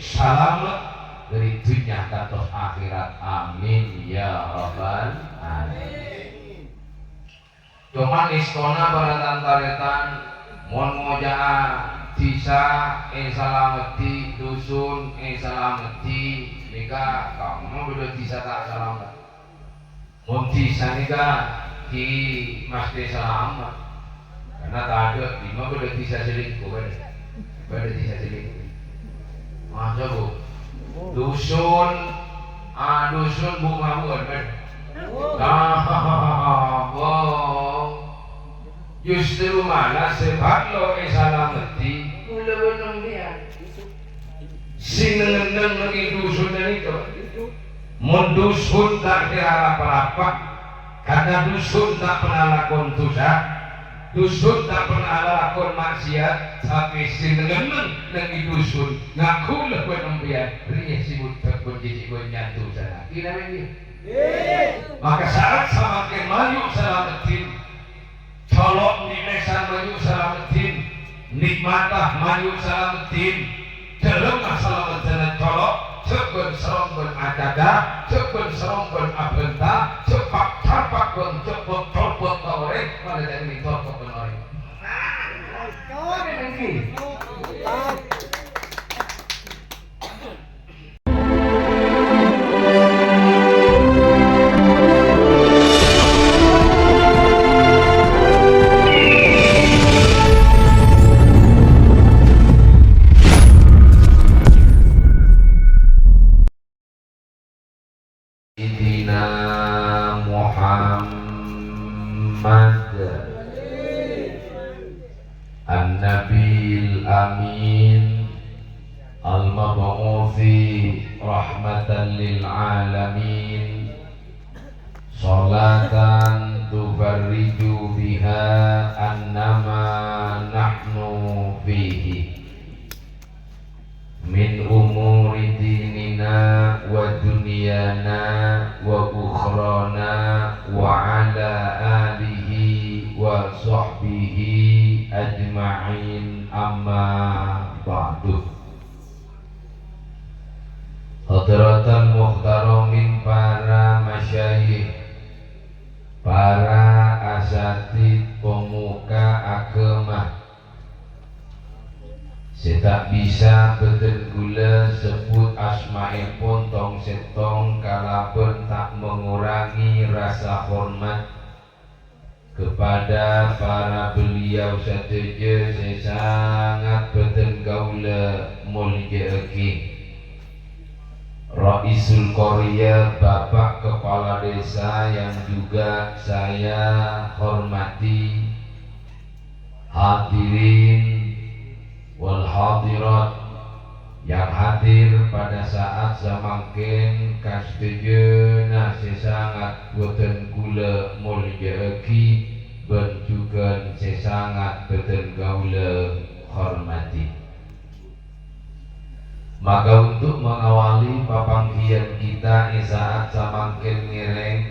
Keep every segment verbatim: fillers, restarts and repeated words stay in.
salamet dhâri dhunnya kantos akhèrat. Amin, ya rabbal alamin. Coma èstona para tan-tarètan, mon ngoca'a dhisa èsalameddhi, dusun èsalameddhi, nèka kamma bâdâ dhisa ta' salamet. Mon dhisa nèka ghi' masthè salamet. Karna tadâ' dimma bâdâ dhisa selingkuh, bâdâ. Bâdâ dhisa selingkuh. Masa, Bu? Dusun, ah, dusun bu-mabuwân, bâdâ. Nah, Bu. Justru malah sè parlo èsalameddhi, kaulâ bân sampèyan. Sè neng-enneng neng è dusun ghânèka. Mon dusun ta' kèra arapa-rapa, karna dusun ta' pernah lakon dusa, dusun ta' pernah lakon maksiat, tapè sè neng-enneng neng è dusun, ngaku la bân sampèyan, rèya sè bhudhâk bân cècè' bân nyanto sana. Ghi napa ghi? Maka saat samangkèn mayu' salameddhin, colo' bi' lèsan mayu' salameddhin, nè'matta mayu' salameddhin, dhâlemma salameddhinna colo', jhâ' bân serrong bân acaca, jhâ' bân serrong bân abhânta, jhâ' pak-carpak bân jhâ' bok-corbok ka orèng, mala jhâ' ngèdhing torkop bân orèng. Sayyidina Muhammad An-Nabiyil Amin Al-Mab'uthi Rahmatan lil Alamin, Salatan tufarriju biha annama nahnu fihi min umuri dinina wa dunyana wa ukhrana wa ala alihi wa sahbihi ajma'in, amma ba'du. Hadratal muhtaramin para masyayikh, para asatidz pemuka agama, sè ta' bisa bhâdhân kaulâ sebbhut asmaèpon tong-sèttong kalabân ta' mengurangi rasa hormat kepada para beliau sadhâjâ sè sangat bhâdhân kaulâ moljâ'aghi. Raisul Qarya, Bapak Kepala Desa yang juga saya hormati, hadirin wal hadirat yang hadir pada saat samangkèn, ka sadhâjâna sè sangat bhâdhân kaulâ moljâ'aghi bân jhughân sè sangat bhâdhân kaulâ hormati. Maka untuk mengawali papangghiyân kita è saat samangkèn ngèrèng,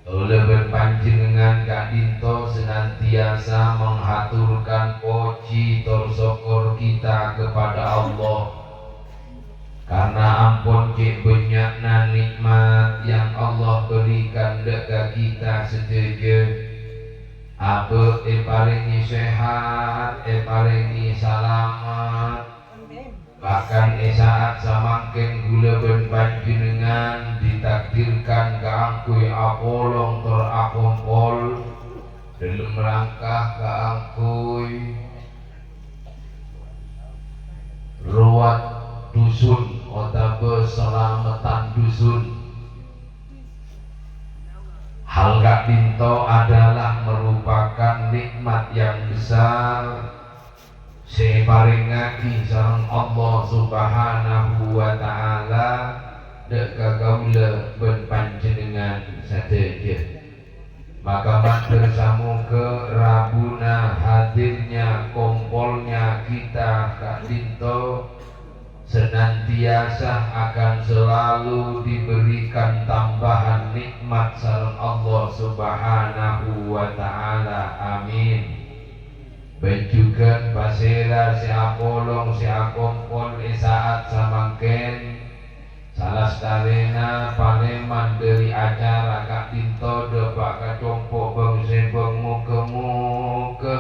kaulâ bân panjhennengngan ka'dinto senantiasa menghaturkan poji tor sokkor kita kepada Allah, karna ampon cè' bânnya'na nè'mat yang Allah berikan dâ' ka kita sadhâjâ. Abâ' èparèngè sehat, èparèngè salamet, Bahkan è saat samangkèn kaulâ bân panjhennengngan ditakdirkan kaangghuy apolong tor akompol, dhâlem rangka kaangghuy rowat dusun otabâ salameddhân dusun. Hal ka'dinto adalah merupakan nikmat yang besar sè èparèngaghi sareng Allah Subhanahu wa Ta'ala dâ' ka kaulâ bân panjhennengngan sadhâjâ. Maka mator samoghâ rabuna hadirnya kompolnya kita ka'dinto senantiasa akan selalu diberikan tambahan nikmat sareng Allah Subhanahu wa Ta'ala. Amin. Bân jhughân pasèra sè apolong, sè akompol è sa'at samangkèn, salastarèna palèman dhâri acara ka'dinto dâpa' ka compo' bâng-sèbâng. Moghâ-moghâ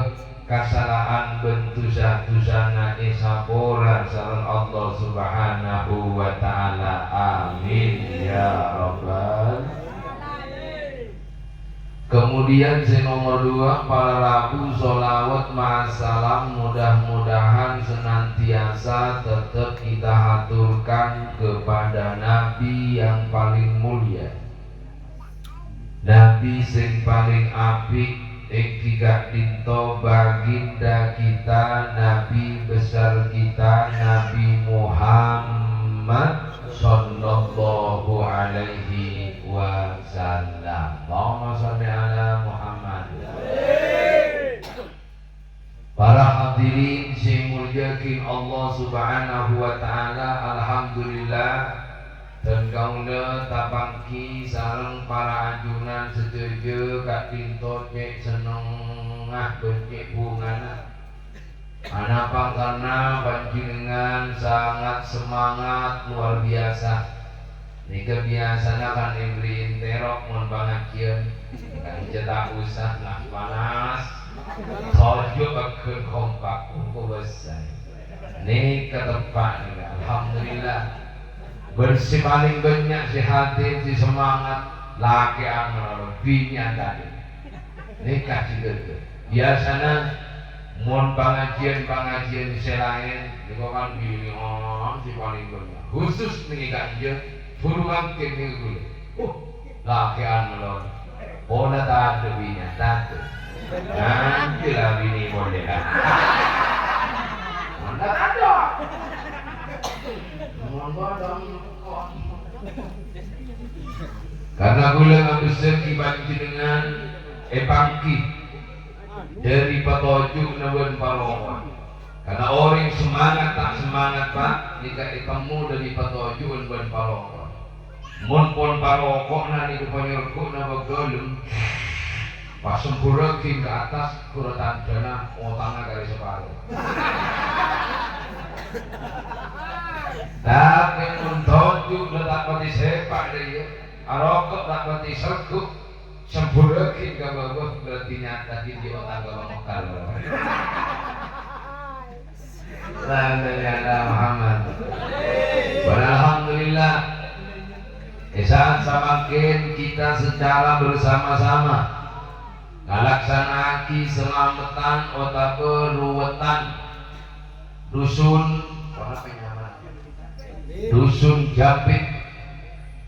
kasala'an bân dhusa-dhusana èsapora sareng Allah Subhanahu wa Ta'ala. Amin, ya Rabbal. Kemudian, sè nomor dua, para rabu, sholawat ma'assalam mudah-mudahan senantiasa tetap kita haturkan kepada Nabi yang paling mulia. Nabi sing paling apik èngghi ka'dinto baginda kita, Nabi besar kita, Nabi Muhammad sallallahu alaihi wasallam. Allahumma shalli ala Muhammad. Para hadirin sè èmoljâ'aghi Allah Subhanahu wa Ta'ala, alhamdulillah, dhân kaulâ tapangghi sareng para ajunan sadhâjâ ka'dinto cè' sennengnga bân cè' bhungana. Anapa karna panjhennengngan sangat semangat luar biasa. Nèka biyasana kan èberri'in terro mon pangajiyân. Kan jhâ' ta' osa, nah, panas. Toju' pagghun kompak, engko' bâsa. Nèka teppa' nèka, alhamdulillah. Bân sè palèng bânnya' sè hadir, sè semangat, lakè'an manabi bânnya' tadâ'. Nèka sè ghâgghâ. Biyasana, mon pangajiyân-pangajiyân sè laèn, nèko kan binè'an sè palèng bânnya'. Khusus nèng è ka'dinto, buru mangkèn nèng ghulâ. Uh, lakè'an malolo. Pola tadâ' binè', tadâ'. Nanti la binè' molè, la. Mana tadâ'? Mon padâ. Karna ghulâ ngabâssaghi panjhennengngan èpangghi dhâri patoju'na bân paroko'na. Karna orèng semangat ta' semangat, Pa', nèka ètemmo dhâri patoju'na bân paroko'na. Mon pon paroko'na nèka panyerghu'na bâgâlem, pas sembhurrâghi ka attas, ghuru tandhâna otangnga karè saparo. Tapè mon toju' la ta' patè sèpa' dhâ' iyâ, aroko' ta' patè serghu', sembhurrâghi ka bâbâ, berarti nyata ghi' otang ka Mekar. Sallallahu alaihi Muhammad. Bân alhamdulillah, è sa'at samangkèn kita secara bersama-sama ngalaksana'aghi salameddhân otabâ ruweddhân dusun, ponapa nyamana? Dusun Japit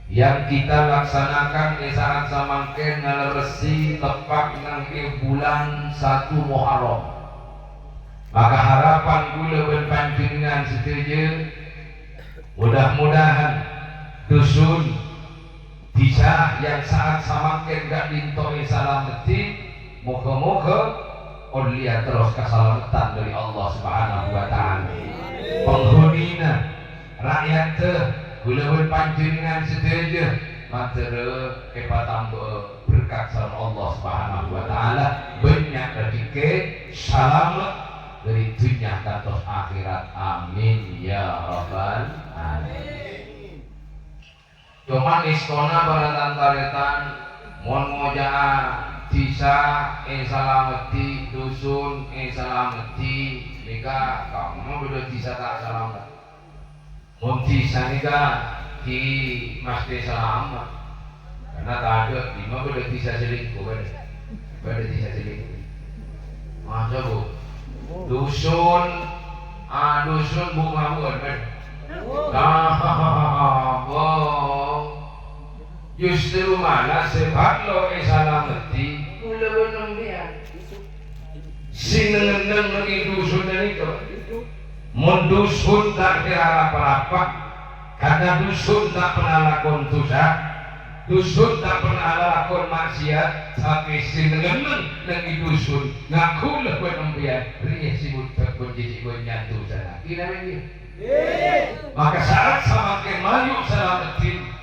yang kita laksanakan è sa'at samangkèn ngalerressi teppa' neng è bulân satu Muharram. Maka harapan ghulâ bân panjhennengngan sadhâjâ, mudah-mudahan dusun, dhisa yang sa'at samangkèn ka'dinto èsalameddhi, moghâ-moghâ ollèya terros kasalameddhân dhâri Allah Subhanahu wa Ta'ala. Penghunina, ra'yatta, ghulâ bân panjhennengngan sadhâjâ, mandhârâ èpatamba'a berkat sareng Allah Subhanahu wa Ta'ala, bânnya' rejhekkè, salamet dhâri dhunnya kantos akhèrat. Amin, ya rabbal alamin. Coma èstona para tan-tarètan, mon ngoca'a dhisa èsalameddhi, dusun èsalameddhi, nèka kamma bâdâ dhisa ta' salamet. Mon dhisa nèka ghi' masthè salamet. Karna tadâ' dimma bâdâ dhisa selingkuh, bâdâ? Bâdâ dhisa selingkuh. Masa, Bu? Dusun, ah, dusun bu-mabuwân, bâdâ? Nah, Bu. Justru malah sè parlo èsalameddhi, ghulâ bân sampèyan. Sè neng-enneng neng è dusun ghânèka. Mon dusun ta' kèra pa-rapa, karna dusun ta' perna lakon dhusa, dusun ta' perna lakon ma'siyat, tapè sè neng-enneng neng è dusun, ngaku la bân sampèyan, rèya sè bhuddhek bân jhijhi' bân nyanto sana. Ghi napa èngghi? Maka sa'at samangkèn mayu salameddhin.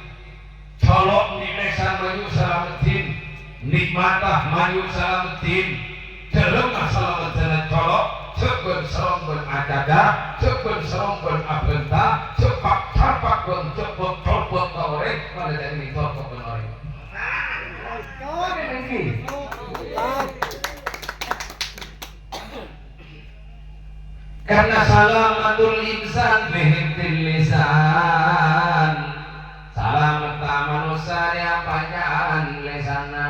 Colo' bi' lèsan mayu salameddhin, nikmata mayu salameddhin, dhâlemma salameddhâna colo' Salamatul insan fi hifdzil lisan. Salametta manossa rèya apaca'an lèsanna.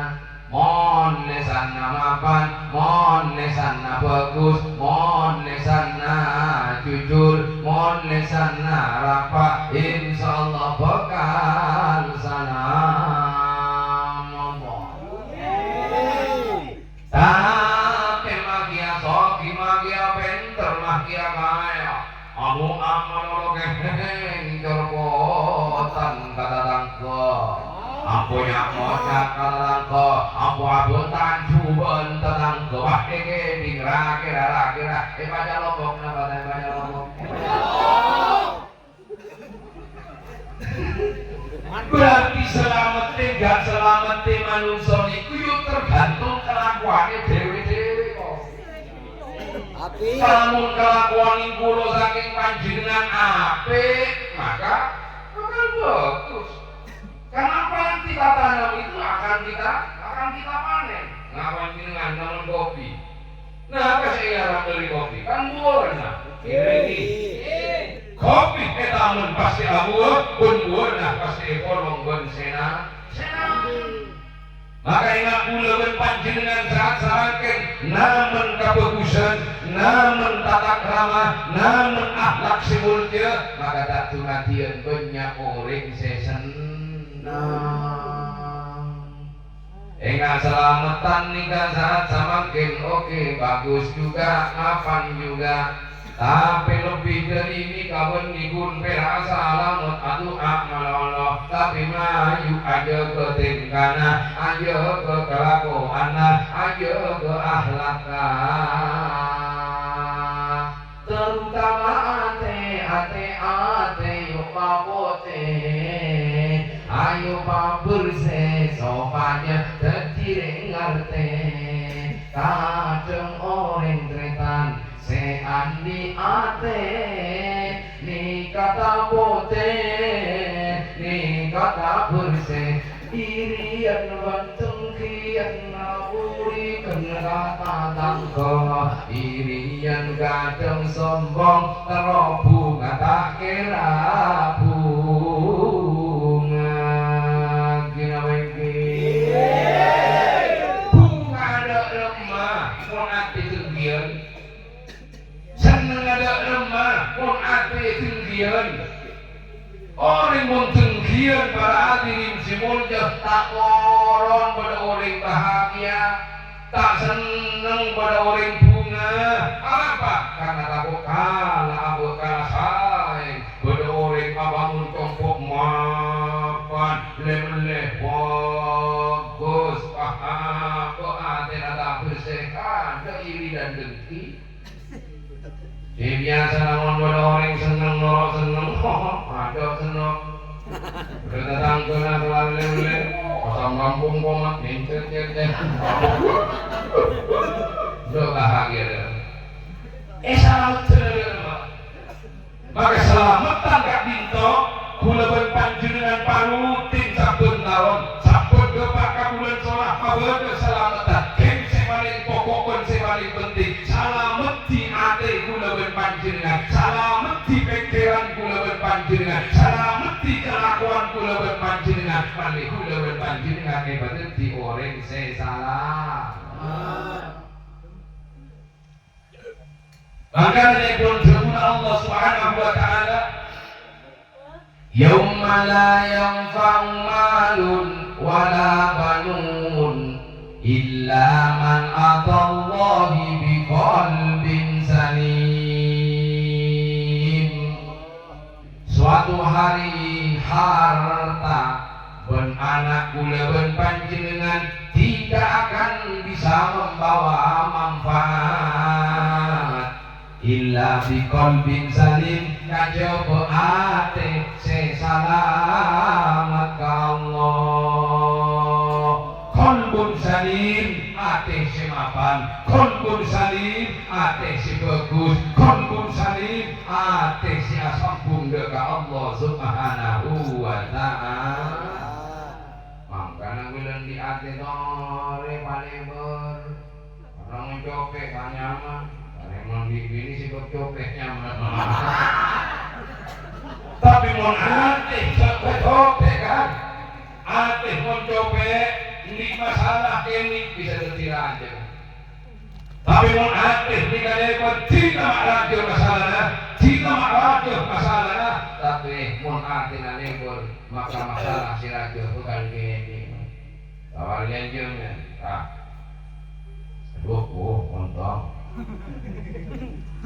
Mon lèsanna mapan, mon lèsanna bhâghus, mon lèsanna jujur, mon lèsanna rapa', insyaallah bhâkal salamet. Tapè ma' kèya soghi, ma' kèya pènter, ma' kèya kaya. Abu amal olo kèngèng corpotan ka tatangghâ. Ampo nya'-ngoca' ka tatangghâ, ampo abhuntan jhubâ'ân tatangghâ. Wah, èkèdhing ra-kèra, ra-kèra. Èpaca' lobok napa ta' èpaca' lobok? Berarti salamettè, ga' salamettè manungsa niku yo tergantung kelakuannya dhewe-dhewe kok. Apik. Lamun kelakuan kula saking panjenengan apik, maka bakal bagus. Karena apa yang kita tanam itu akan kita, akan kita panen. Nah, panjenengan nanam kopi. Nah, apa sè èarap dhâri kopi? Kan buwâna. Kopi ètamen pastè abuwâ, bân buwâna pastè èpolong bân sèna-, sèna. Maka enga' kaulâ bân panjhennengngan sè-, samangkèn namen kabhâghusân, namen tata krama, namen akhlak sè molja, maka ta' dhungadiyân bânnya' orèng sè sennang. Enga' salameddhân nèka saat samangkèn, oke, bagus juga, mapan juga. Tapè lebbi dhâri nèka bânnè ghun pèra' salamet adu'a malolo, tapè mayu ajâgâ tèngkana, ajâgâ kalakowanna, ajâgâ ahlakka. Terutama atè, atè, atè, yu' papotè, ayu pabersè, sopajâ dhâddhi rèng ngartè. Kadhâng orèng tarètan sè andi' atè, nèka ta' potè, nèka ta' bersè, iriyan bân dengkiyan, uri kennèng ka tatangghâ, iriyan kadhâng sombong, terro bhunga ta' kèra bhunga. Gina mangkèn. Bhunga adâ' remma, mon atè dengkiyan. Sennengnga adâ' remma, mon atè dengkiyan. Orèng mon dengkiyan, para hadirin sè molja, ta' poron bâdâ orèng bahagia, ta' senneng bâdâ orèng bhunga. Arapa? Karna tako' kala abâ' kala saèng. Bâdâ orèng abângun compo' mapan, lè-mellè, bagus, paham, atèna ta' bersè, adâ' iri dan dengki. Sè biyasana mon bâdâ orèng senneng noro' senneng, adâ' senneng. Bâdâ tatangghâna kelar lè-mellè, asam lambung komat, nèncet-cet-cet. Dâ' bahagia dâ'. Eh, salameddhân dâ', Pak. Maka salameddhân ka'dinto, kaulâ bân panjhennengngan parutin sabbhân taon, sabbhân ghâpa' ka bulân Solah mabâdâ salameddhân. Ghun sè palèng pokok bân sè palèng penting, salameddhi atè kaulâ bân panjhennengngan, salameddhi pèkkèran kaulâ bân panjhennengngan, salameddhi kalakowan kaulâ bân panjhennengngan, malè kaulâ bân panjhennengngan èpadhâddhi orèng sè salamet. Mangkana dhâbuna Allah Subhanahu wa Ta'ala, "Yauma la yanfa'u malun wa la banun illa man atallahi biqalbin salim." Suatu hari harta bân ana' kaulâ bân panjhennengngan tidak akan bisa membawa manfaat illa biqalbin salim, kajhâbhâ atè sè salamet ka Allah. Qalbun salim, atè sè mapan. Qalbun salim, atè sè bhâghus. Qalbun salim, atè sè asambhung dâ' ka Allah Subhanahu wa Ta'ala. Mangkana bulân di atè torè palebur. Orang mencopet tanya mah, tanya Mon bi-, binè sè copè' nyaman. Tapè mon atè sè copè', kan? Atè mon copè', andi' masalah kènè' bisa dhâddhi rajâ. Tapè mon atè nèka lèbât, dhina ma' rajâ masalana, dhina ma' rajâ masalana. Tapè mon atèna lèbât, maka masalah sè rajâ bhâkal kènè'. Tawali anjungan. Ah. Aduh, oh, ontong.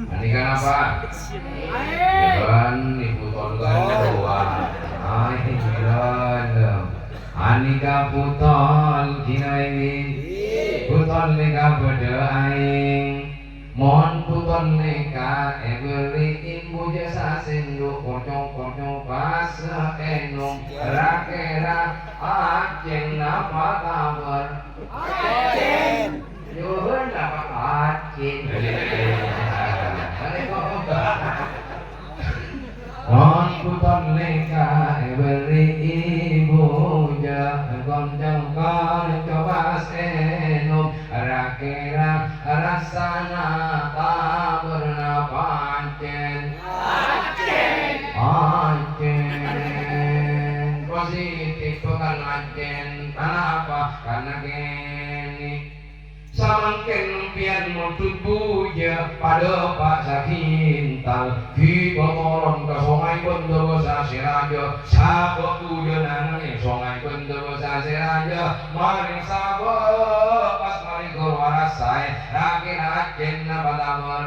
Anika napa? Aèng. Ibu Ton kan doa. Aèng, ibu Ton. Anika Bu Ton, ghi napa èngghi? Bu Ton nèka bâdâ aèng. Mon Bu Ton nèka èberri'i bujâ sasèndhu', kocong-kocong pas ènom, ra-kèra ajjhân napa tabâr? Ajjhân. Nyo'on napa ajjhân? Mon Bu Ton nèka èberri'i bujâ, kocong-kocong pas ènom, ra-kèra rassana tabâr napa ajjhân? Ajjhân. Ajjhân. Positif bhâkal ajjhân. Anapa? Karna kènè'. Samangkèn sampèyan mondhut bujâ, padâ pa' sakintal. Ghi' toron ka songay bân dâbâsa sè rajâ. Sabâ' bujâna nangèng songay bân dâbâsa sè rajâ. Marè sabâ' pas marè ghuru arassaè, ra-kèra ajjhân napa tabâr?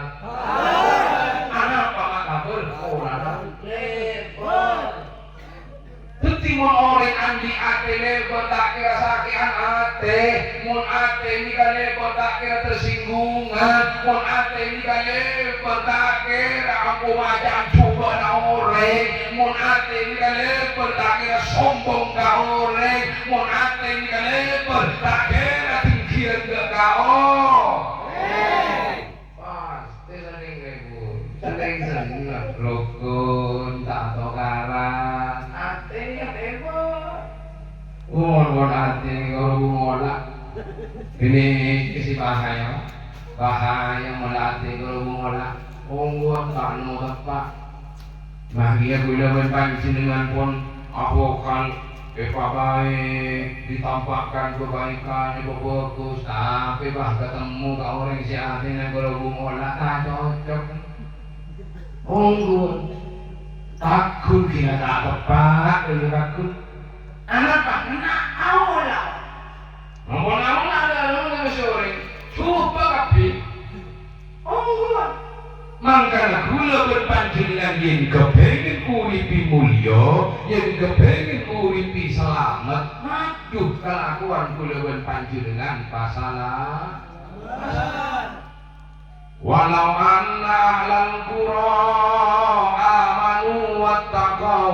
Anapa ma' tabâr? Polana lèbât. Dhâddhi, mon orèng andi' atè lèbât, ta' kèra sakè'an atè. Mon atè nèka lèbât, ta' kèra tersinggungan. Mon atè nèka lèbât, ta' kèra angko maca'an jhubâ'na orèng. Mon atè nèka lèbât, ta' kèra sombong ka orèng. Mon atè nèka lèbât, ta' kèra dengghiyân ka orèng. Pastè senneng, Ibu. Senneng, senneng. Rokon, ta' tokaran. Atè, Ibu. Mon, mon atè karo bu ngola'. Ini isi bahaya. Bahaya mon atè karo bu ngola'. Ongghuwân ta' no teppa'. Nah, iyâ, kaulâ bân panjhennengngan pon abhâkal èpabâèk, ditampakkan kebaikan, èpabhâghus, tapè, bâh, katemmo ka orèng sè atèna karo bu ngola' ta' cocok. Ongghuwân. Pagghun ghina ta' teppa', iyâ, pagghun. Anapa? Kèng aola. Ampon aola, aola, aola, sorè. Coba kabbhi. Oh, mangkana kaulâ bân panjhennengngan yèn kepèngèn uripi mulya, yèn kepèngèn uripi salamet, maju kalakowan kaulâ bân panjhennengngan pasala-, "Walau anna ahlal qura amanu wattaqau,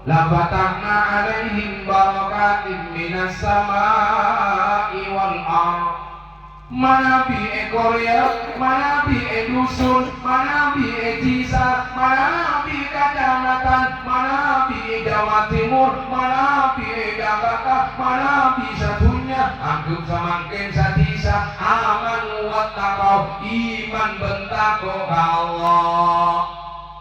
lafatahna 'alaihim barakatim minas sama'i wal ardh." Manabi è Korea, manabi è dusun, manabi è dhisa, manabi è kacamatan, manabi è Jawa Timur, manabi è Jakarta, manabi sadhunnya, angghup samangkèn sadhisa, amanu wattaqau, iman bân tako' ka Allah.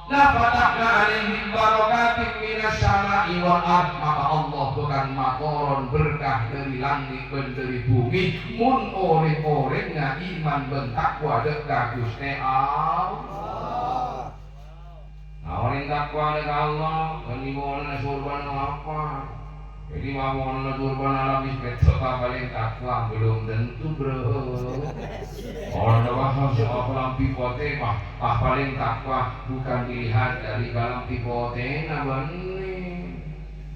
"Lafatahna 'alaihim barakatim minas sama'i wal ardh," maka Allah bhâkal matoron berkah dhâri langngè' bân dhâri bhumè, mon orèng-orèngnga iman bân takwa dhâ' ka Ghustè Allah. Nah, orèng takwa dhâ' ka Allah, bânnè polana sorbhâna apa? Jadi, mawon atur panalabis kèto palèng takwa, belum tentu, Bro. Ono wah, soal lampu potè, wah, wah, palèng takwa bukan dilihat dari lampu potèna, bânnè.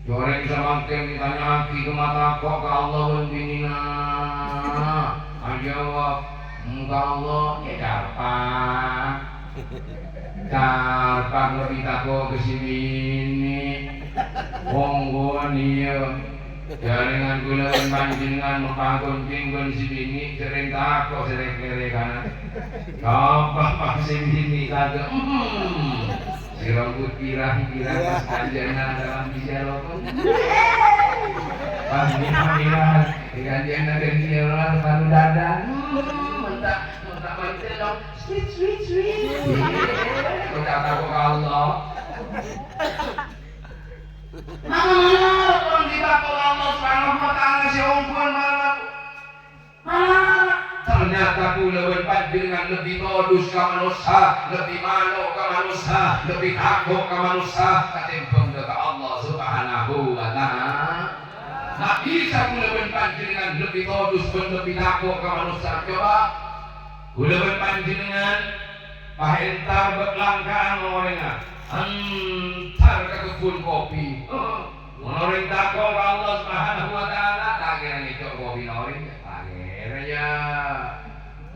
Orèng samangkèn ètanya'aghi kemma tako' ka Allah bân binèna. Ajâwâb, "Ka Allah, ya, carpa'." Carpa' lebbi tako' ka sè binè'. Ongghuwân iyâ. Jhârèngan kaulâ bân panjhennengngan mapakon bân sè binè', jhârèng tako' sè rèk-lèrèkana. Apa pas sè binè' kagak, hmm. Sè rambut pirang-pirang pas kanjana dalam bicara pun. Pas pirang-pirang, kanjana kan dia orang baru dada. Hmm, mantap. Ta' mancèl, dong. Sweet, sweet, sweet. Kok ta' tako' ka Allah? Maka mala orèng ghi' tako' ka Allah Subhanahu wa Ta'ala sè ongghuwân mala. Mala ternyata kaulâ bân panjhennengngan lebbi todus ka manossa, lebbi malo ka manossa, lebbi tako' ka manossa katèmbhâng ka Allah Subhanahu wa Ta'ala. Mabissa kaulâ bân panjhennengngan lebbi todus bân lebbi tako' ka manossa? Coba. Kaulâ bân panjhennengngan pas entar bâ' langka'an orèngnga, entar ka kebbhun kopi. Mon orèng tako' ka Allah Subhanahu wa Ta'ala, ta' kèra ngèco' kopina orèng, ta' kèra, yâ.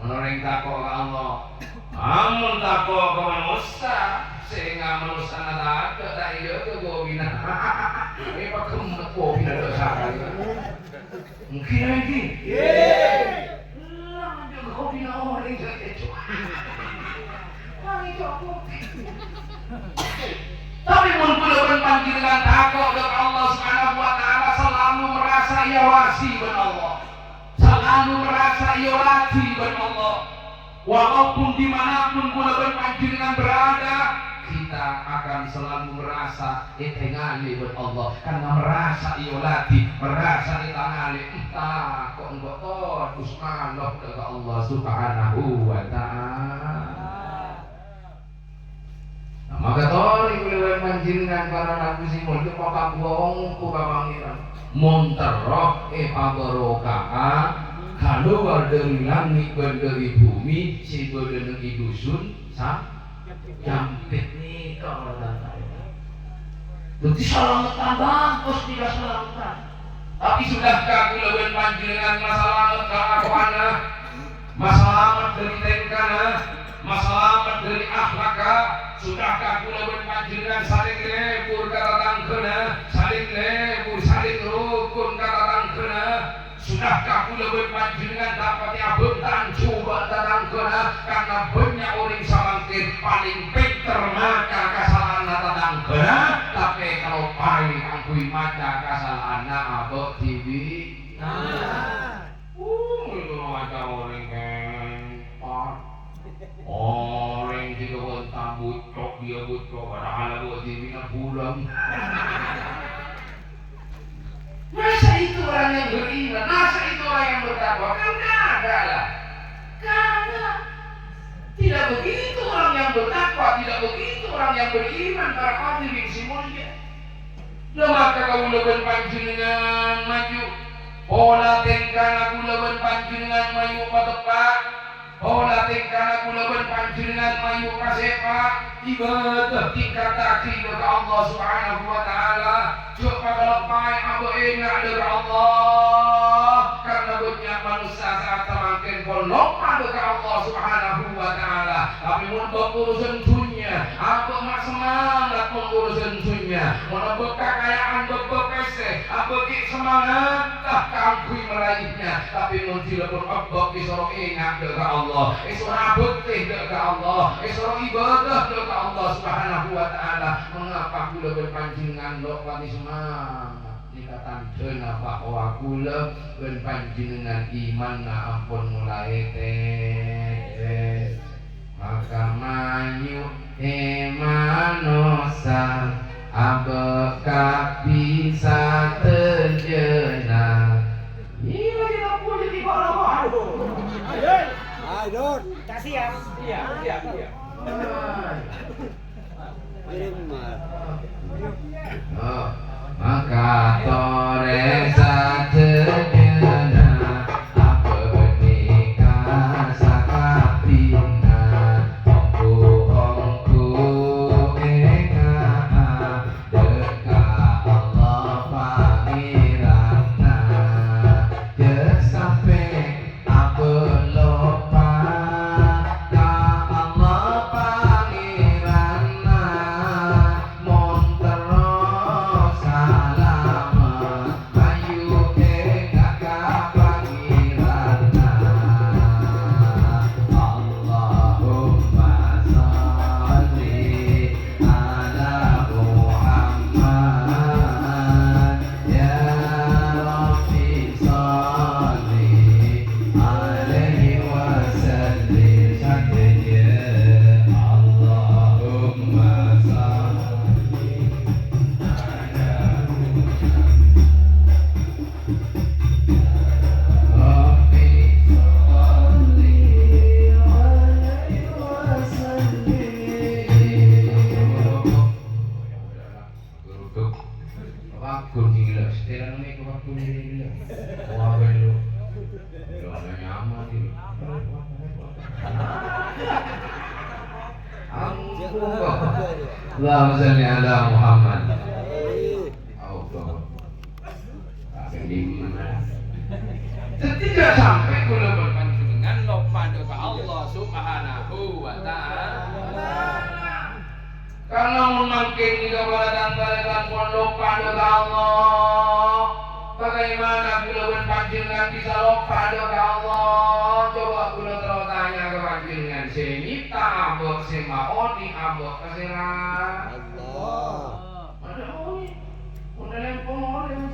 Mon orèng tako' ka Allah, amon tako' ka manossa, sènga' manossana tadâ', ta' èjâgâ kopina. Èpaghemmet kopina dâ' sakalè. Mungkin lagi. Lah, nganjung kopina orèng jâ' èco'. Mangèco' kopi. Tapè mon kaulâ bân panjhennengngan tako' dâ' Allah Subhanahu wa Ta'ala, selalu merasa èawasi bân Allah. Selalu merasa èoladi bân Allah. Walaupun dimanapun kaulâ bân panjhennengngan berada, kita akan selalu merasa ètangalè bân Allah. Karena merasa èoladi, merasa ètangalè, èntar ko' engko' todus malo dâ' ka Allah Subhanahu wa Ta'ala. Nah, maka torè kaulâ bân panjhennengngan para rabu sè molja, pakabuwâ ongghu ka Pangèran. Mon terro èpabarokaa, kalowar dâri langngè' bân dâri bhumè sè bâdâna è dusun Sam-, Jampit nèka, para rabu. Dhâddhi salamet tambah, Gusti, salamet. Tapè sudahkah kaulâ bân panjhennengngan masalamet ka akowana? Masalamet dâri tèngkana, masalamet dâri akhlakka. Sudahkah kaulâ bân panjhennengngan salèng lebur ka tatangghâna, salèng lebur, salèng rokon ka tatangghâna? Sudahkah kaulâ bân panjhennengngan dâ' patè abhânta jhubâ' tatangghâna? Karna bânnya' orèng samangkèn palèng pènter maca kasala'anna tatangghâna, tapè kaloppaè kaangghuy maca kasala'anna abâ' dhibi'. Nah. Uh, itu maca orèng kèng. Orèng sè kawân tambu cok, iyâ, bu cok, padahal abâ' dhibi'na bulâng. Masa itu orang yang beriman, masa itu orang yang bertakwa? Kan kagak lah. Kagak. Tidak begitu orang yang bertakwa, tidak begitu orang yang beriman, para hadirin sè molja. Lah maka kaulâ bân panjhennengngan maju. Pola tèngkana kaulâ bân panjhennengngan mayu pateppa'. Pola tèngkana kaulâ bân panjhennengngan mayu pasèpa'. Ibadah tingkattaghi dâ' ka Allah Subhanahu wa Ta'ala. Jhâ' pakaloppaè abâ' enga' dâ' ka Allah. Karna bânnya' manossa sa'at samangkèn pon loppa dâ' ka Allah Subhanahu wa Ta'ala. Tapè mon bâ' urusan dhunnya, abâ' ma' semangat mon urusan dhunnya. Mon abâ' kakaja'an, bâ' pèssè, abâ' ghi' semangat kaangghuy maraihnya. Tapè mon dhilâ pon abâ' èsoro enga' dâ' ka Allah, èsoro abhâktè dâ' ka Allah, èsoro ibadah dâ' ka Allah Subhanahu wa Ta'ala. Mangapa kaulâ bân panjhennengngan lo' patè semangat? Nèka tandhâna bahwa kaulâ bân panjhennengngan imanna ampon molaè tètès. Maka mayu è manossa abâ' kabbhi sadhâjâna. Iyâ, lagi lampu jadi kok lampu. Aduh. Ayo, Dor. Kasih ya. Iya, iya, iya. Oh, maka torè sadhâjâna abâ' nèka sakabbhiyânna, ongghu-ongghu enga'a dâ' ka Allah Pangèranna. Jhâ' sampè' abâ' loppa ka Allah Pangèranna, mon terro salamet, ayu Tuh. Wabun gila, setelan mè ko wabun gila. Wah, belum. Belum ada nyaman ini. Ampun, kok. Allahumma shalli ala Muhammad. Ampun. Dhâddhi, jhâ' sampè' kaulâ bân panjhennengngan loppa dâ' ka Allah Subhanahu wa Ta'ala. Karna mon mangkèn nèka para tan-tarètan pon loppa dâ' ka Allah, bagaimana kaulâ bân panjhennengngan bisa loppa dâ' ka Allah? Coba kaulâ terro tanya ka panjhennengngan, sè nyipta abâ', sè maonè abâ' ka sèra? Allah. Mana onè? Mon lempong orèng.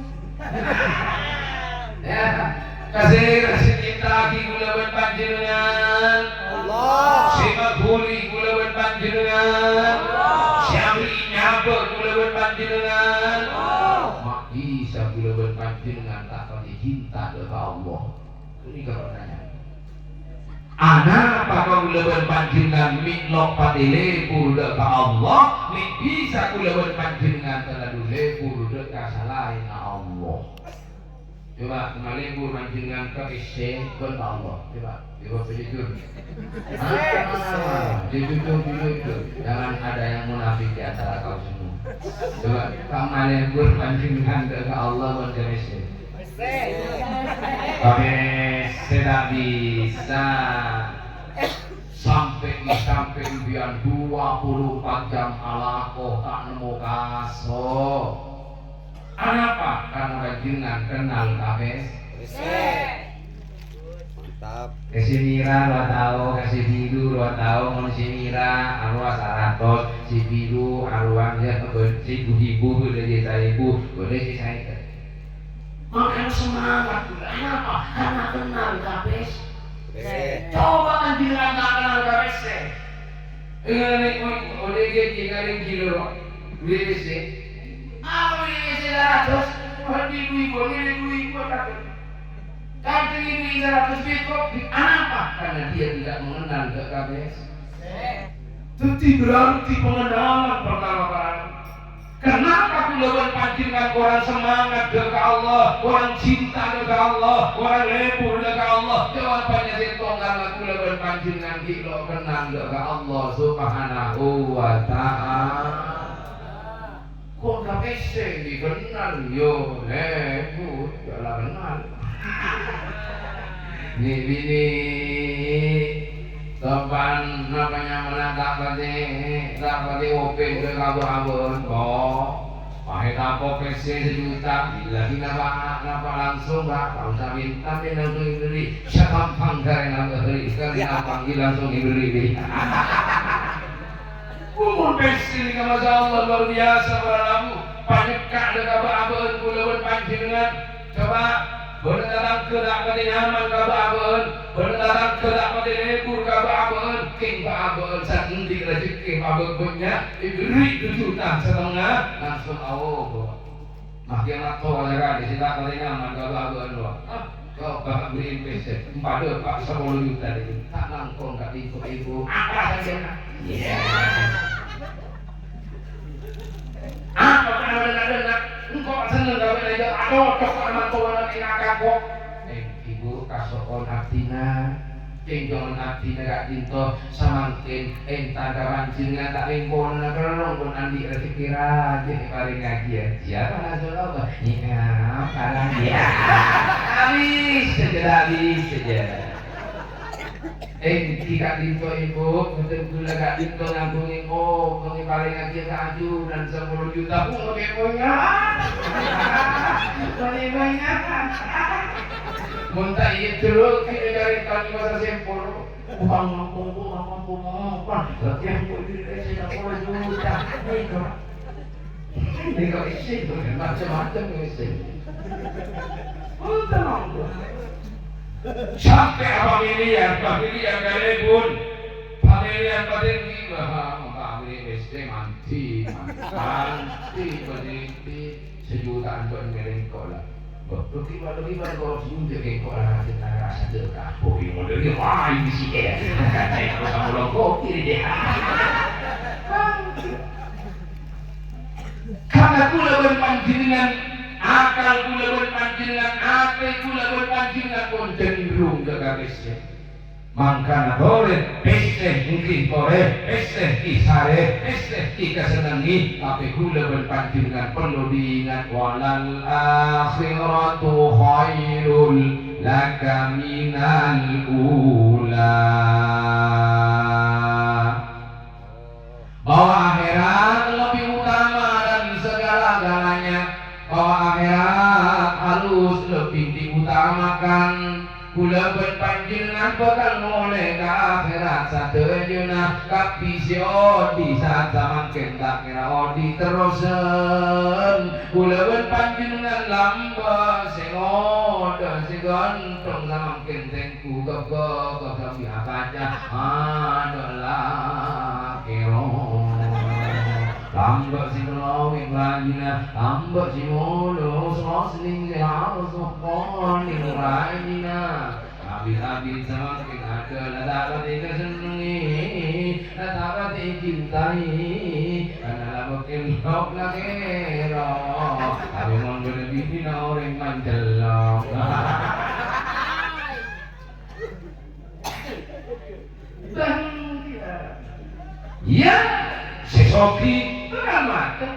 Ya, ka sèra sè nyipta'aghi kaulâ bân panjhennengngan? Allah. Sè maghuli kaulâ bân panjhennengngan? Allah. Sè aberri' nyabâ kaulâ bân panjhennengngan? Allah. Ma' bisa kaulâ bân panjhennengngan ta' patè cinta dâ' ka Allah? Ghânèka pertanyaan. Anapa kaulâ bân panjhennengngan mè' lo' patè lebur dâ' ka Allah, mè' bisa kaulâ bân panjhennengngan talalu lebur dâ' ka salaènna Allah? Coba, malebur panjhennengngan ka pèssè bân ka Allah. Coba, coba jujur. Hah? Jujur, jujur, jujur. Jangan ada yang munafik di antara kau semua. Coba, ka malebur panjhennengngan dâ' ka Allah bân ka pèssè? Ka pèssè ta' bisa. Sampè', sampè' bi'an dua puluh empat jam alako ta' nemmo kaso. Anapa? Karna panjhennengngan kennal ka pès-, pèssè. Mantap. Ka sè mèra rowa tao, ka sè biru rowa tao, mon sè mèra arowa saratos, sè biru arowa, ya, sèbu èbu, bâdâ sè saèbu, bâdâ sè saèket. Mangkana semangat, Bu. Anapa? Karna kennal ka pès-, pèssè. Coba panjhennengngan ta' kennal ka pèssè. Ngene, oleh dia tinggalin gilo, W C. Apa W C seratus? Kalau di ibu-ibu, ini ibu-ibu, tapi kalau di ibu seratus beko, di, anapa? Karena dia tidak mengenal ke K B S. Jadi berarti pengenalan pertama kali. Kenapa kaulâ bân panjhennengngan korang semangat dâ' ka Allah, korang cinta dâ' ka Allah, korang lebur dâ' ka Allah? Jawabannya sèttong, karena kaulâ bân panjhennengngan ghi' lo' kennal dâ' ka Allah Subhanahu wa Ta'ala. Kok ka pèssè ghi' kennal, yo lebur, ya la kennal. Nè' binè, Topan, napa nyamana ta' patè, ta' patè open ka abâ'-abâ'ân, kok. Pahèt apa pèssè sajuta, billahi napa, napa langsung, Pak, ta' osa minta, langsung èberri'. Sagampang karena èberri', karena apa, langsung èberri'. Umur pèssè nèka, masya Allah, luar biasa, para rabu. Panyekka' dâ' ka abâ'-abâ'ân kaulâ bân panjhennengngan. Coba, bâdâ tatangghâ ta' patè nyaman ka abâ'-abâ'ân, bâdâ tatangghâ ta' patè lebur ka abâ'-abâ'ân, kèng abâ'-abâ'ân sè andi' rajhekkè pabânnya, èberri' dujuta satengnga, langsung aobâ. Makkè matto wajâ kali, sè ta' patè nyaman ka abâ'-abâ'ân rowa. Hah? Coba beliin pèssè, empadâ, Pak, sapolo juta nèka. Ta' langkong ka'dinto, Ibu. Apa saja, Nak? Iya. Apa kana dâ'-dâ', Nak? Engko' senneng gawe aja. Aduh, cocok sama tuan lagi ngakak kok. Eh, Ibu, kaso'on abdhina. Kèng jhâ' abdhina ka'dinto. Samangkèn entar ka panjhennengngan ta' lèngkona kerrong pon andi' rajhekkè rajâ èparèngaghi. Siapa langsung apa? Iya, parang iya. Habis saja, habis saja. Èngghi ka'dinto, Ibu, bhunten kaulâ ka'dinto nangghungè, oh, èparèngaghi ka ajunan sapolo juta. Pun oke punya. Oke punya. Mon ta' iyâ jero, kita cari tani masa sempur. Bang mampu, bang mampu, bang mampu. Lagi yang boleh saya tak boleh juga. Nih, Pak. Nih, Pak, isi, Pak. Macam-macam isi. Oh, tenang, Pak. Sampè' apa miliar, apa miliar kalèbun. Pamiliar paling di, wah, apa miliar S D, mandi, mandi, mandi, mandi. Sajutaan bân ngalèngko' la. Bâ, rugi, bâ, rugi, bâ, korupsi, cè' lèngko' la, cè' ta' rasa dâ' kapok, iyâ, model, iyâ, wah, ini sih, eh. Lèngko' sama longko, kiri deh. Karna kaulâ bân panjhennengngan, akal kaulâ bân panjhennengngan, atè kaulâ bân panjhennengngan pon cenderung ka pèssè. Mangkana torè, pèssè ènggi torè, pèssè ènggi sarè, pèssè ènggi kasennengngè, tapè kaulâ bân panjhennengngan parlo diingat, "Walal akhiratu khairul laka minal ula." Bahwa akhèrat lebbi utama dâri sagala-galanya, bahwa akhèrat harus lebbi diutamakan. Kaulâ bân panjhennengngan bhâkal molè ka akhèrat sadhâjâna, kabbhi sè odi' saat samangkèn ta' kèra odi' terrosan. Kaulâ bân panjhennengngan lambâ' sè ngodâ sè ghântong samangkèn tèng- Ku kebba, kebba sambi abaca, adâ' lakèro. Lambâ' sè kalowèng rajina, lambâ' sè molos, los ning sè alos, sokon ning rajina. Abit-abit samangkèn adâ' la ta' patè kasennengngè, la ta' patè ècintai. Karna la bâkèl lok lakèro. Tapè mon bâdâ binèna orèng mancello. Bang, ya, sè soghi, bân matè.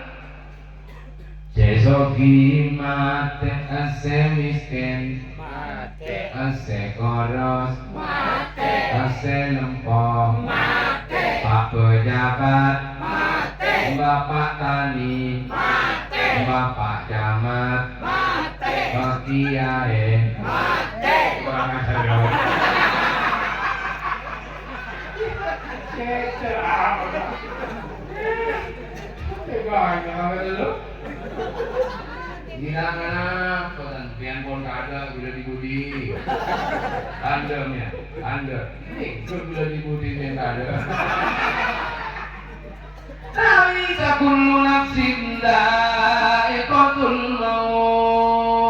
Sè soghi matè, sè mèskèn matè, sè koros matè, sè lempo matè, pa' pejabat matè, bapa' tanè matè, bapa' camat matè, pa' kiyaè matè. Kurang ajar, ya. Cecek amat. Tega aja kagak dulu. Gila ngapa, tan? Pian pon kada gula di budi. Tandem ya, tandem. Ini gula di budi yang kada. Nafsin dza'iqatul maut.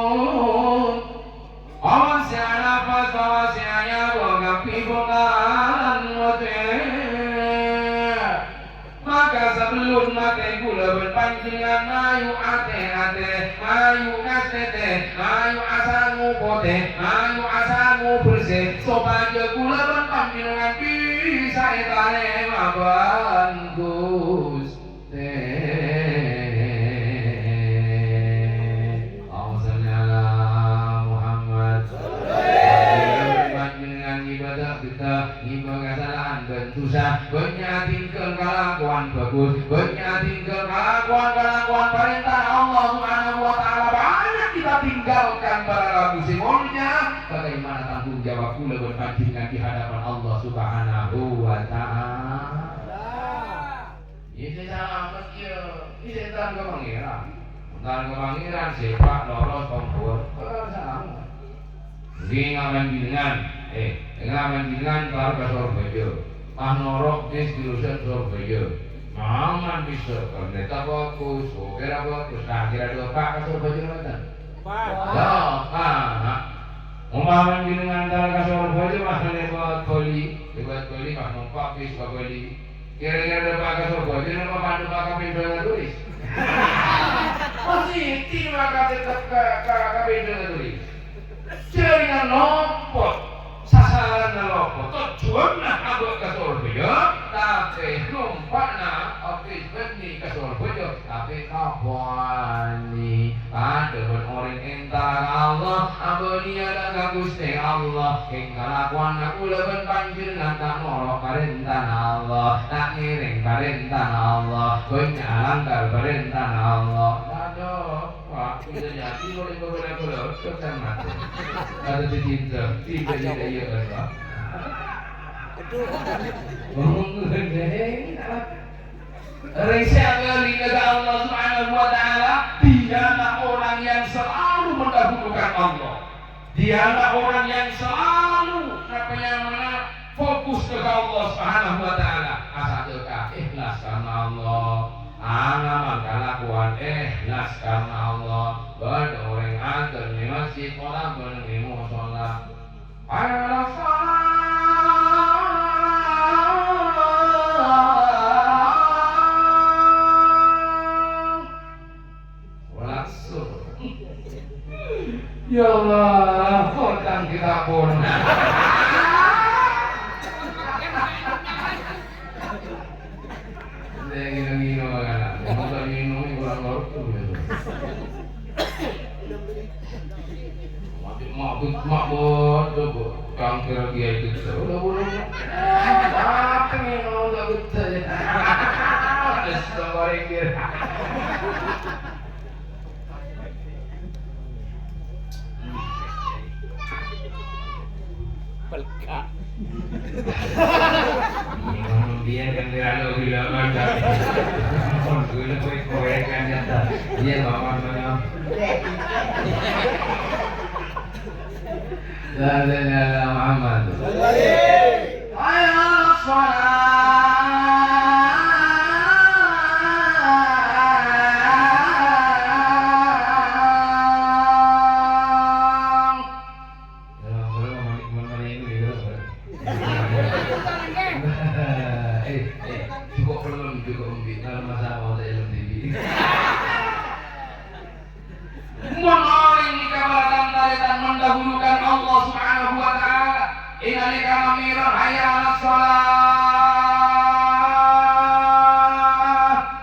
Allah sè anafas, Allah sè anyabâ kabbhi bhâkalan matè. Maka sabellun matè kaulâ bân panjhennengngan mayu atè-atè, mayu ngastètè, mayu asangu potè, mayu asangu bersè, sopajâ kaulâ bân panjhennengngan bisa ètarèma bân Gus. Allahumma shalli ala Muhammad. Panjhennengngan ngibâ ta' bhidhâ, ngibâ kasala'an bân dusa, bânnya' atinggal kalakowan bhâghus, bânnya' atinggal kalakowan-kalakowan parèntana Allah Subhanahu wa Ta'ala, banyak kita tinggalkan para rabu sè molja, bagaimana tanggung jawab kaulâ bân panjhennengngan di hadapan Allah Subhanahu wa Ta'ala? Iyâ, sè salamet, iyâ. Iyâ, sè entar ka Pangèran. Entar ka Pangèran, sèpa', loros, kompor. Ora salamet. Ngghi, ngaman jenengan. Eh, ngaman jenengan entar ka Sorbhâjâ. Pas norok bis jurusan Sorbhâjâ. Ngaman bisa, kernet ta' bhâghus, sopir ta' bhâghus. Nah, kira dua ka Sorbhâjâ ngoten. Pak. Ya, Pak. Umpama jenengan entar ka Sorbhâjâ, pas lewat Bali. Lewat Bali, pas nompa' bis ka Bali. Kira-kira dâpa' ka Sorbhâjâ napa pas dâpa' ka Pindhâ Ngaturis? Positi maka tetep ka, ka, ka Pindhâ Ngaturis. Jhâringan lopot, sasaranna lopot, tojjhuwânna abâ' ka Sorbhâjâ, tapè nompa'na bis bânnè ka Sorbhâjâ, tapè kabânnè. Padâ bân orèng entar ka Allah, abâ' niyadhâ ka Ghustè Allah, kèng kalakowanna kaulâ bân panjhennengngan ta' noro' parèntana Allah, ta' ngèrèng parèntana Allah, bânnya' langgar parèntana Allah. Aduh, Pak, bisa jadi orèng bâbâlâ-bâlâ, cocok mati. Ada dicinta, tidak, tidak, iya, kan, Pak? Aduh. Ngomong gendeng. Rèng sè abâli ka Allah Subhanahu wa Ta'ala, dialah orang yang selalu mendahulukan Allah. Dialah orang yang selalu, napa nyamana, fokus ka Allah Subhanahu wa Ta'ala. Asadhâka ikhlas karna Allah. Angamal kalakowan ikhlas karna Allah. Bâdâ orèng adâ' è masjid, ora bâdâ è mosolla. Hayya 'alas shalah. Ya Allah, koca'na kita pun. Saya ngino-ngino kan. Mau tak ngino, kurang ngerti gitu. Mabit, mabit, mabit, coba. Cangkir dia itu. Udah, udah. Tapi ngino udah betul. Astagfirullah. Pelka. Iya, kan dia kan dia lo bilang ada. Pon gue lo kue kue kan nyata. Iya, Bapak, Bapak. La ilaha illallah Muhammad. Hayya 'alas shalah. Eh, eh, cukup belum, cukup embi'. Kalau masa mau saya belum tinggi. Mon orèng nèka melakukan taretan mendahulukan Allah Subhanahu wa Ta'ala, è nalèka mamereng hayya 'alas shalah,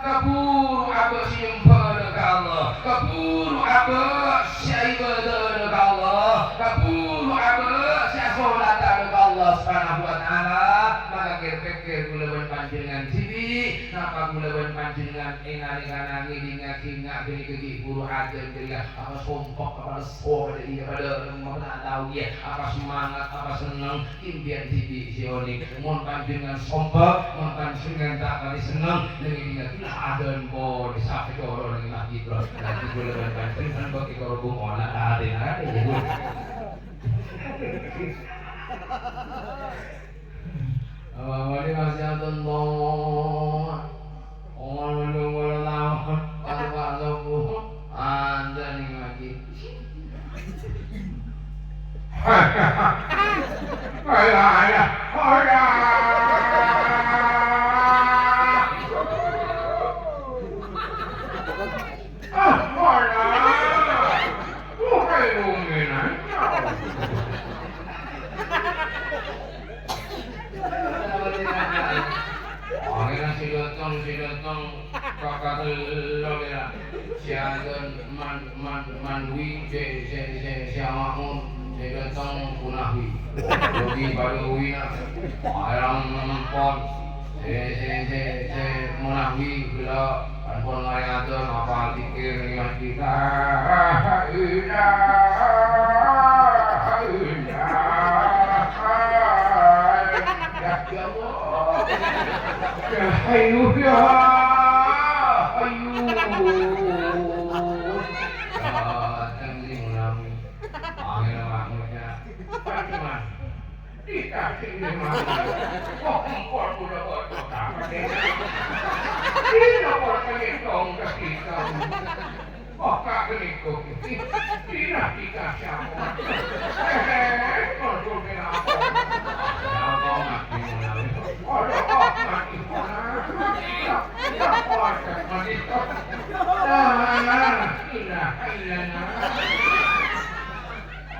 kabhuru abâ' sè nyembhâna ka Allah, kabhuru abâ' sè aibâdâna ka Allah, kabhuru abâ' sè asolatana ka Allah Subhanahu wa Ta'ala, maka kèr-pèkkèr kaulâ bân panjhennengngan dhibi', napa kaulâ bân panjhennengngan è nalèkana ngèdingngaghi nga' ghânèka ghi' buru adzan jârèya, apa sompek, apa lesso, padâ iyâ, padâ remma, ta' tao iyâ, apa semangat, apa senneng, empèyan dhibi' sè onèng. Mon panjhennengngan sompek, mon panjhennengngan ta' kalè senneng, neng ngèdingngaghi la adzan polè, sakejjhâ' neng masjid, bro. Nanti kaulâ bân panjhennengngan bâkto karo bungola, atèna, ya, Bu. Apa-apa ini masih ada, Allah. Allah nunggu-nunggu tahun, pas waktu bu-, ada nih lagi. Ayo, ayo, ayo. Ah, ora. Bukan mungkin aja. Akhirnya si datang, si datang, kakak telur ya. Si Aden man, man, manwi, si, si, si, si Amakmun, si datang punahwi. Jadi baru wina. Akhirnya nempon. Sè, sè, sè, sè, monabi ghellâ' ampon marè ator, apa dikir, ya, kita. La ilaha illallah. Ya Allah. Ya Hayyu, ya Hayyu. Ya, tang di monabi. Amin, Pak, ya. Fatimah. Dikasih ini mati. Oh, empon udah bocor apa deh? Ini lapor ke Nitong ke kita. Oh, kak Nitong. Tidak dikasih apa? Eh, konsul kenapa? Kenapa mati menawi? Aduh, oh, mati. Kenapa mati? Ah, ilah, ilah.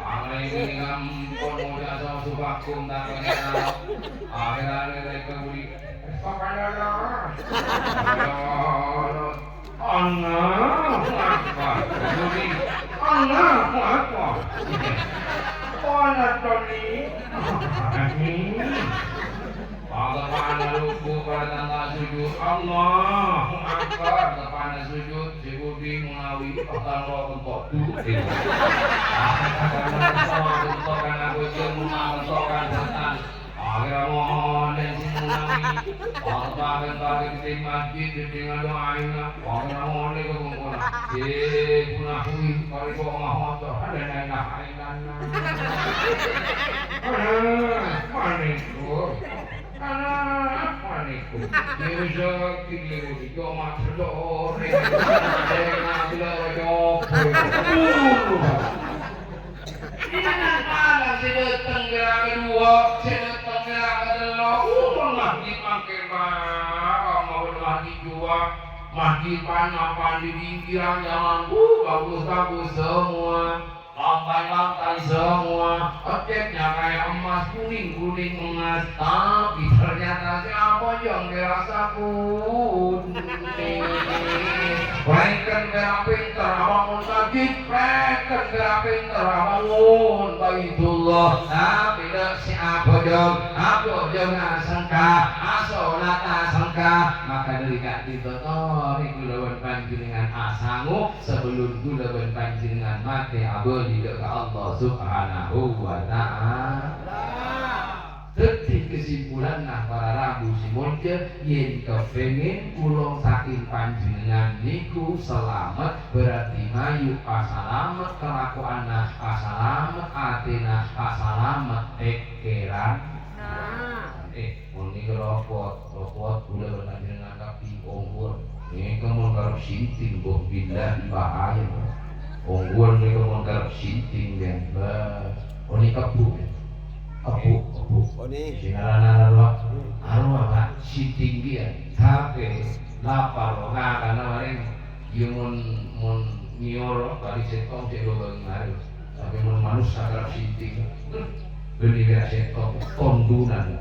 Pangrèng ghânèka ampon ngoca' soro supagung ta' kèra tao. Akhèr-akhèr rèka budi, "Pakadara." Allahu Akbar. Budi, "Allahu Akbar." Pola toni. Amin. Patepa'na ruku' padâ tanta sujud. Allahu Akbar. Tepa'na sujud. Sè budi menawi patang roh entok du. Entok kan abujur, entok kan setan. Akhirnya mohon dan sè menawi. Patepa'na tadi di masjid, di tengah doaina. Akhirnya mohon ke bengkona. Sè menawi, kali kok mahon, ada yang lain. Aduh, manis, Bu. Anak manis, Bu. Dia bisa tidur di kamar sore. Saya ngambil jopo. Ini anak sè dâteng ghellâ' kedua, sè dâteng ghellâ' ketello'. Uh, masjid mangkèn, Pak. Mau masjid dua. Masjid pan-, mapan di pinggiran jalan. Uh, bagus-bagus semua. Lantai-lantai semua, cat nyakaya emas, kuning-kuning emas, tapi ternyata sè apojhâng dârâ sakuning. Rèken dârâ pinter abângon sajjid, rèken dârâ pinter abângon Baitullah, tapi tadâ' sè apojhâng, apojhâng asengka, asholat asengka, maka dâri ka'dinto torè kaulâ bân panjhennengngan asango, sabellun kaulâ bân panjhennengngan matè abâli dâ' ka Allah Subhanahu wa Ta'ala. Dhâddhi, kesimpulanna para rabu sè molja, yèn kapèngèn kaulâ sakèng panjhennengngan nèko salamet, berarti mayu pasalamet kalakowanna, pasalamet atèna, pasalamet pèkkèranna. Eh, mon nèko ropot, ropot kaulâ bân panjhennengngan kabbhi ongghuwân. Nèko mon karep sinting, bo, billahi bahaya. Ongghuwân nèko mon karep sinting, ya. Bah, oni kebbu, ya. Kebbu, kebbu. Oni. Sing aran-aran rowa. Arowa, Pak, sinting dia. Tapè lapar, ngakan, marèng. Iyâ, mon, mon nyor, paling sèttong cè' lobâng marèng. Tapè mon manossa karep sinting, bânnè kèra sèttong, tondunan.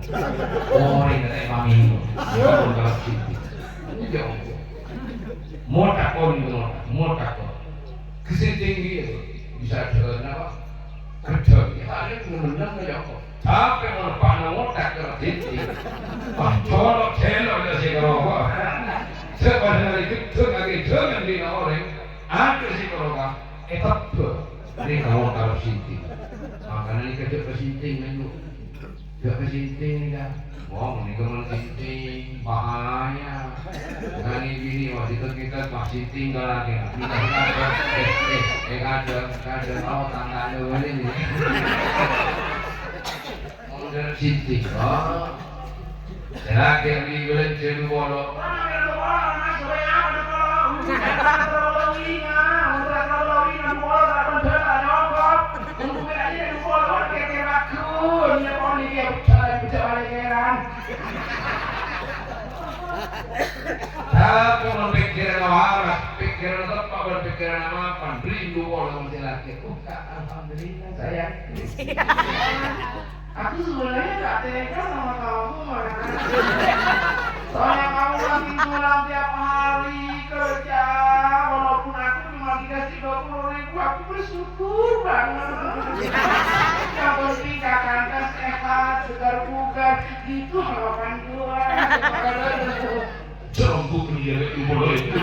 Orèng kèra pamènta. Iyâ, mon karep sinting. Iyâ, iyâ. Motak, mon, motak, motak, mon. Kesinting iyâ, bisa dâ' napa? Kerja, ya, paling nemen-nemen ya, kok. Tapè mon eppa'na ngotak ka sinting. Wah, colok-celok ya sè karowa. Sè padahal ghedhâng akè jhângan dina orèng. Adâ' sè karowa, ètebbhâ. Nèka mon karep sinting. Makana nèka jhâ' ka sinting, ayo. Jhâ' ka sinting, nèka. Wong nèka mon sinting, bahaya. Ngani bini, wah, dikit-dikit, wah, sinting ka lakèna. Bini kadang, eh, eh, eh, kadang, kadang, oh, tangkana bâli nèka. Mon karep sinting, oh. Lakè bini bâli jhâ' du polo. Tapè mon pèkkèranna waras, pèkkèranna teppa', bân pèkkèranna mapan, rindu polè mon sè lakè. Uh, Kak, alhamdulillah, sayang. Aku sebenarnya nggak tega sama kamu, Mak. Soalnya kamu masih pulang tiap hari kerja, walaupun aku cuma dikasih dua puluh ribu, aku bersyukur banget. Yang penting kakanda sehat, segar bugar, gitu harapan gua. Jambuk ni ya, itu boleh itu.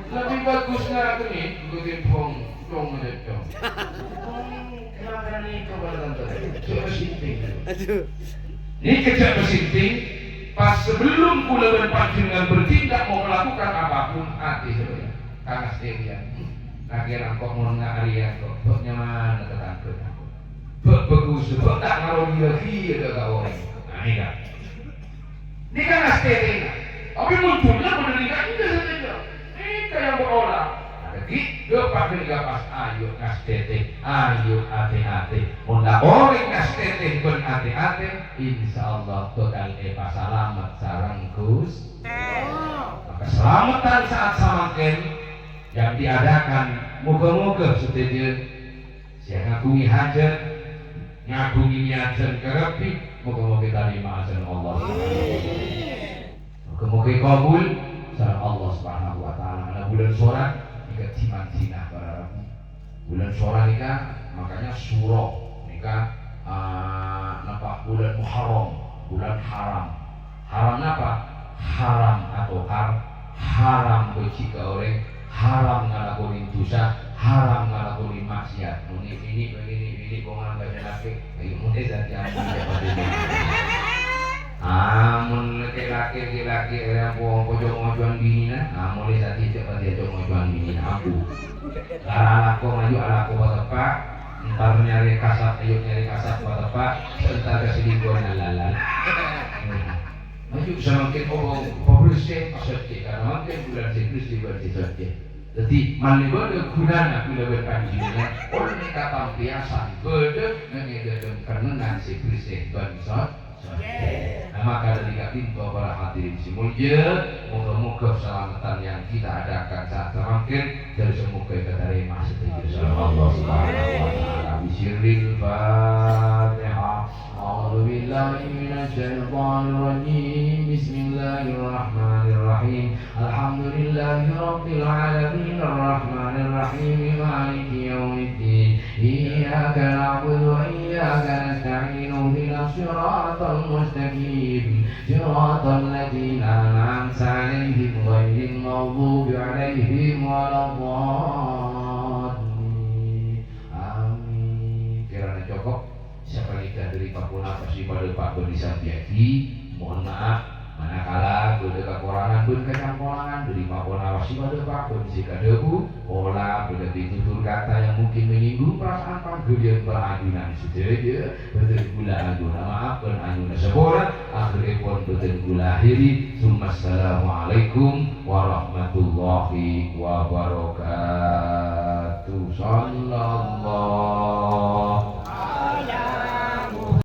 Lebih bagus nggak tuh nih, ikutin pong, pong aja, pong. Kenapa nih, coba tante? Coba sinting. Aduh. Nèka jhâ' pasinting, pas sebelum kaulâ bân panjhennengngan bertindak mau melakukan apapun, atè sabâjâ. Kangastèyan. Kakè rangko' mon nga' arèya kok, bâ' nyamana tatangghâna. Bâ' bhâghus, bâ' ta' ngaroliyâ ghiyâ dâ' ka orèng. Nah, nèka. Nèka ngastètèna. Tapè mon dhunnya padâ nèka enggak sadhâjâ. Nèka yang berolah. Nah, dhâddhi, dâpa' ghânèka pas ayo ngastètè, ayo atè-atè. Mon la orèng ngastètè bân atè-atè, insyaallah bhâkal èpasalamet sareng Ghustè. Maka salameddhân saat samangkèn yang diadakan, moga-moga sadhâjâ sè ngaghungè hajhât, ngaghungè niat sè karebbhi, moga-moga ètarèma sareng Allah Subhanahu wa Ta'ala. Moga-moga kabul sareng Allah Subhanahu wa Ta'ala. Nah, bulân Sora nèka dimandhina para rabu. Bulân Sora nèka, makanya Suro nèka, ah, napa, bulân Muharram, bulân haram. Haram napa? Haram atokar, haram bâji' ka orèng, haram ngalakonè dhusa, haram ngalakonè maksiat. Mon nè'-binè', mon nè'-binè', mon nè'-binè', mon nè'-binè', mon nè'-binè', mon nè'-binè', ayo, mon nè' dhâddhi ambu, ya, padâ. Ah, mon laki-laki, laki-laki, ya, po-, pojok ngojuan binèna, ah, mon nè' dhâddhi, ya, padâ pojok ngojuan binèna, ambu. Lara alako, maju alako pateppa', entar nyarè kasat, ayo nyarè kasat pateppa', entar ka selingkuhan lalan. Maju samangkèn obâng pabersè, pasoccè, karena mangkèn bulân sè bersè, bulân sè soccè. Dhâddhi, malè bâdâ ghunana kaulâ bân panjhennengngan, ollè katampiyasan bâdâ neng è dâlem kennengngan sè bersè bân soccè. Nah, maka dhâri ka'dinto para hadirin sè molja, moghâ-moghâ salameddhân yang kita adakan saat samangkèn, dhâri semoghâ èkatarèma sadhâjâ sareng Allah Subhanahu wa Ta'ala. Bisirril Fatihah. أعوذ بالله من الشيطان الرجيم. بسم الله الرحمن الرحيم. الحمد لله رب العالمين، الرحمن الرحيم، مالك يوم الدين. إياك نعبد وإياك نستعين. اهدنا الصراط المستقيم. صراط الذين أنعمت عليهم غير المغضوب عليهم ولا الضالين. Amin. Kirana cokop. Sapanèka dhâri pa-ponapa sè padâ pa' bân èsampèyaghi, mohon maaf, manakala bâdâ kakorangan bân kacangkolangan dhâri pa-ponapa sè padâ pa' bân sè kadhâbu, pola bâdâ pitutur kata yang mungkin menyinggung perasaan pangghâliyân para ajunan sadhâjâ, bhâdhân kaulâ ajunan maaf bân ajunan sapora, akhèrèpon bhâdhân kaulâ akhiri. Tsummassalamualaikum warahmatullahi wabarakatuh. Sallallahu